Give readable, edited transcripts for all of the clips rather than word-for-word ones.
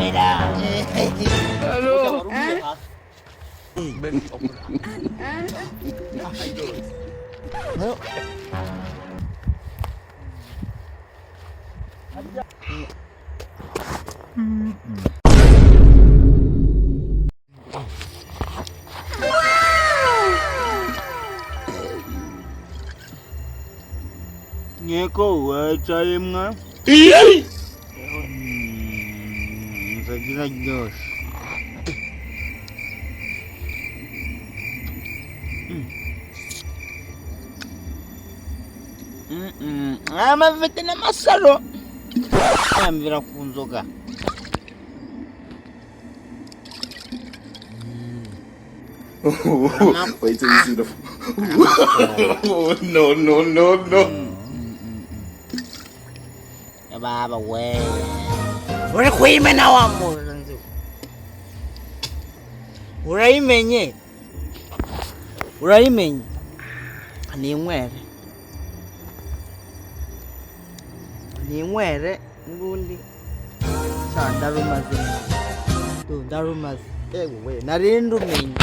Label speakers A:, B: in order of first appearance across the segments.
A: Komera.
B: Nyeko wicaye mwa inzoga iraryoshe. Amafite n'amasaro yamvira ku nzoga.
C: Wait till you see the. No, no, no, no.
A: Baba we, uri kuyimena wa muntu, urayimenye, urayimenye, ninywere ninywere n'ubundi sha ndarumaze, ndarumaze, ewe we nari ndumenye.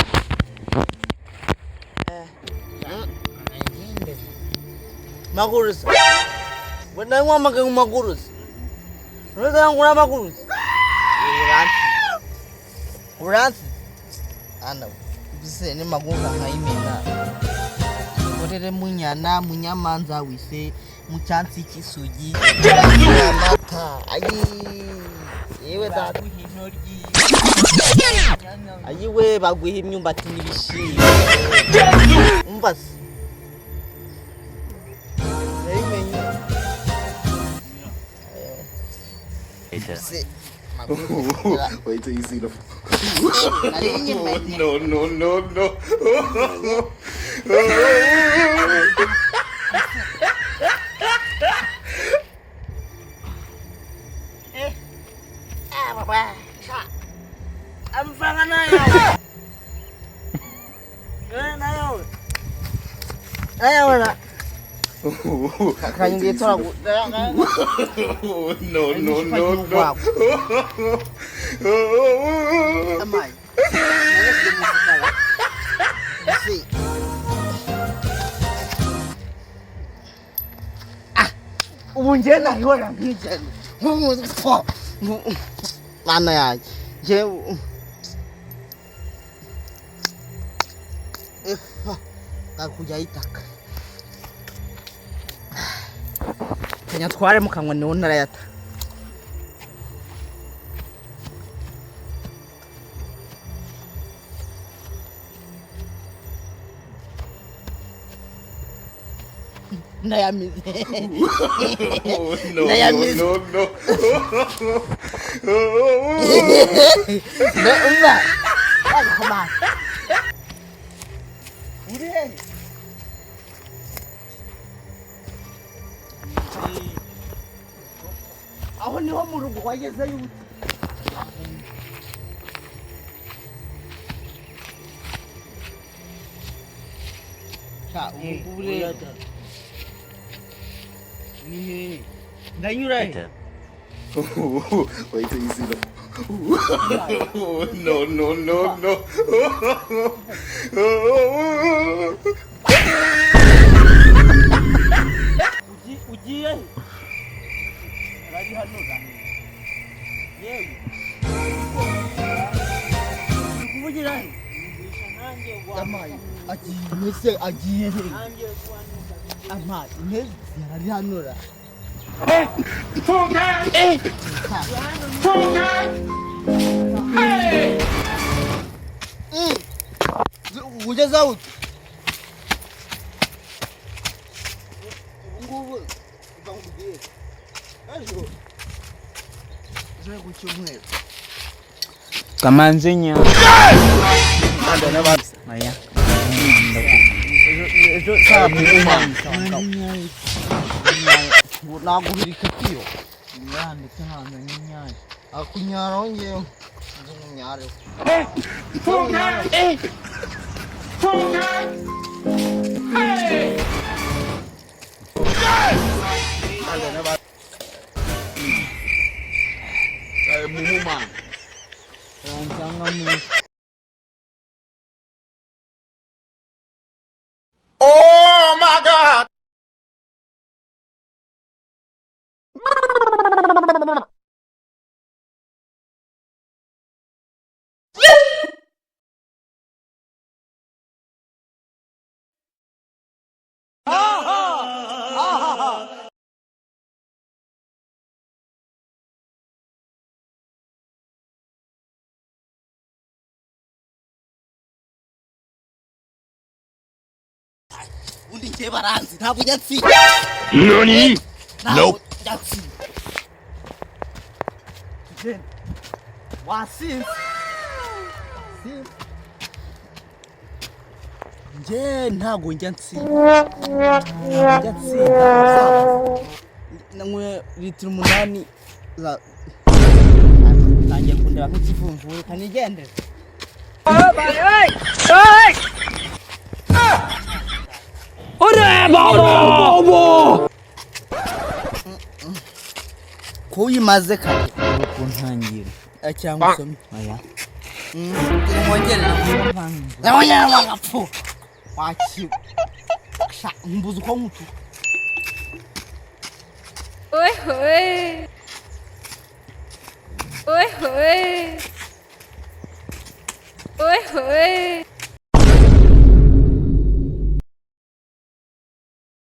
A: Makurusa nanywa makurusa, uretse makurusa, uransi ana bise ni maguka nkayimena orere munyana munyamanza wise mu cyansi cy'isugi amata ayi yewe data ayiwe baguha imyumbati n'ibishyimbo umva se urayimenye. Se
C: Wait till you see the.
A: Nari nyimenye.
C: No, no, no, no.
A: Amafaranga nayo nayo nayabona.
C: Wait till you see the. No, no, no, no.
A: Amayi ubu njye nahora nkigenda mwana yanjye njye kakujyaho itaka kanyatware mu kanwa niwo ntarayata. Ndayamize.
C: No,
A: Ndayamize.
C: no, no, no.
A: Umva agakomana uri hehe? Aho niho mu rugo wagezeyo ute? Sha ubu ngubu rero
B: Ni hehe ndanyura he?
C: Wait till you see the. No, no, no, no.
B: Ugiye he? Arabihanura yewe, uri kuvugira he?
A: Amayi agiye mbese agiye he? Amayi mbese yararihanura. Ugeze aho ute ubu ngubu uva ngo ugiye ejo ejo ku cyumweru.
B: Kamanzi nya oya.
A: Ejo saa kumi naguhirika tiyo
B: Ndetse nkanza n'inyaye.
A: Akunyaraho ngewe nzi nkunyareho.
C: Mumu man.
B: Uransanga muri
C: Oh my God.
A: Ubundi njye baranzi, ntabwo njya nsinda.
C: Nani?
A: Ntabwo njya nsinda. Tugende. Wasinze. Sinze. Njye ntabwo njya nsinda. Ntabwo njya nsinda. Nanywe litiro 8 za tangiye kundeba nk'ikivumvuri, kanigendere. Ko uyimaze kare.
B: Kuntangira.
A: Cyangwa usome.
B: Oya.
A: Mwongerere. Mwongerere agapfu. Wakiwe. Sha, mbuze uko nkutuka.
D: Oi, oi. Oi, oi. Oi, oi.